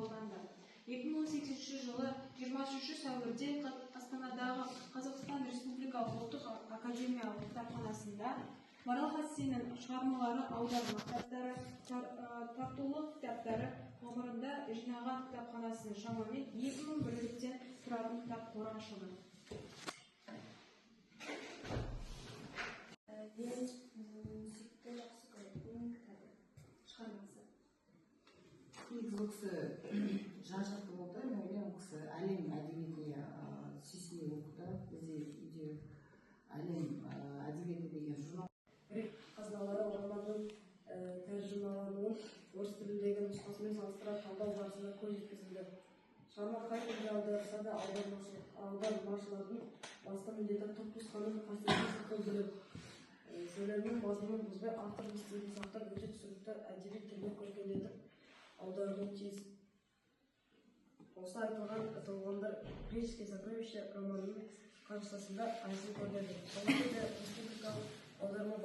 қабылданды. 2018 жылы 23 сәуірде Астанадағы Қазақстан Республикалық ұлттық академиялық кітапханасында Марал Хасеннің шығармалары, аударма кітаптары, тартулы кітаптары ғұмырында жинаған кітапханасының шамамен 2000 бірліктен тұратын кітап қоры ашылды. Мен сүтті жақсы көретін кітабы, шығармасы. Негізі бұл кісі жан жақты болды. Мен ойлаймын, ол кісі әлем әдебиетіне сүйсіне оқыды. Бізде үйде «Әлем әдебиеті» деген журнал. Грек қазыналары романның тәржімалануын орыс тіліндегі нұсқасымен салыстыра талдау барысында көз жеткізілді. Шығарма қай тілге аударылса да, аудармашылардың басты міндеті түпнұсқаның қасиетін сақтай білу. Сөйлемнің мазмұнын бұзбай, автордың стилін сақтап, өте түсінікті әдеби тілмен көркемдетіп аударылуы тиіс. Осы айтылған толғамдар «Греческие сокровища» романының қаншасында айқын көрінеді. Соңғы кезде республикалық аударма